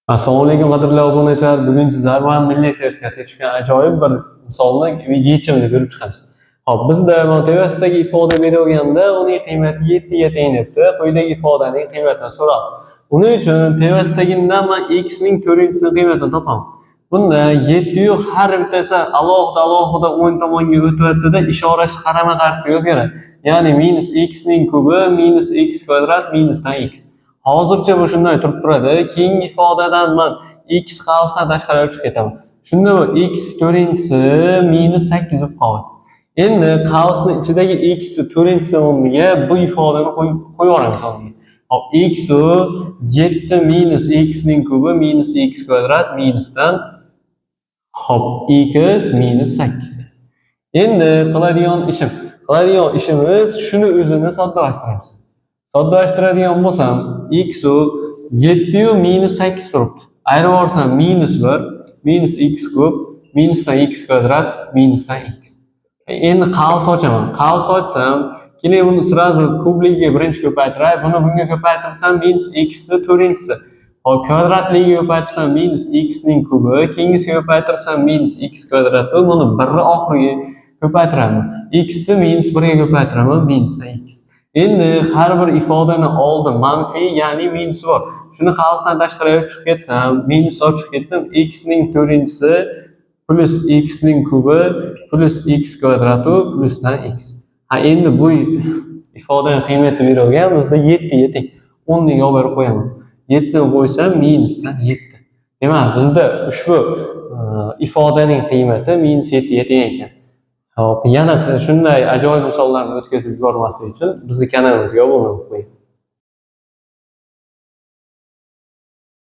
Assalomu alaykum, qadrli obunachilar. Bugun sizlar bilan milliy sertifikatga tushgan ajoyib bir misolni yechimini ko'rib chiqamiz. Xo'p, bizda mana tepasidagi ifoda berilganda, uning qiymati 7 ga teng debdi. Quyidagi ifodaning qiymatini so'radi. Uning uchun tepasidagidan man x ning to'rtinchisini qiymatini topaman. Bunda 7 yu har bittasi alohida alohida o'ng tomonga o'tyapti-da, ishorasi qarama-qarshisiga o'zgaradi. Ya'ni minus x ning kubi minus x kvadrat minusdan x. Hozircha bu shunday turib turadi. Keyingi ifodadan man x qavsdan tashqari olib chiqib ketaman. Shunda bu x to'rtinchisi minus 8 bo'lib qoladi. Endi qavsni ichidagi x to'rtinchisi o'rniga bu ifodani qo'yib yuboramiz o'rniga. Hop, x u 7 minus x ning kubi minus x kvadrat minusdan, hop, x minus 8. Endi qiladigan ishimiz shuni o'zini soddalashtiramiz. Soddalashtiradigan bo'lsam, x u 7 yu minus 8 turibdi. Ayirib yuborsam, minus 1 minus x kub minusdan x kvadrat minusdan x. Endi qavs ochaman. Qavs ochsam, keyin buni сразу kubligiga birinchi ko'paytiray. Buni bunga ko'paytirsam, minus x ni to'rtinchisi. Hop, kvadratligiga ko'paytirsam, minus x ning kubi, keyingisiga ko'paytirsam, minus x kvadrati, buni birni oxiriga ko'paytiraman. X ni minus 1 ga ko'paytiraman, minusdan x. Endi har bir ifodani oldi manfiy, ya'ni minus bor. Shuni qavsdan tashqari olib chiqib ketsam, minus olib chiqib ketdim. X ning to'rtinchisi plus x ning kubi plus x kvadrati plusdan x. Ha, endi bu ifodaning qiymati berilgan, bizda 7 ga teng. O'rniga olib borib qo'yaman. 7 ni qo'ysam, minusdan 7. Demak, bizda ushbu ifodaning qiymati minus 7 ga teng ekan. Hop, yana shunday ajoyib misollarni o'tkazib yubormaslik uchun bizni kanalimizga obuna bo'lib qo'ying.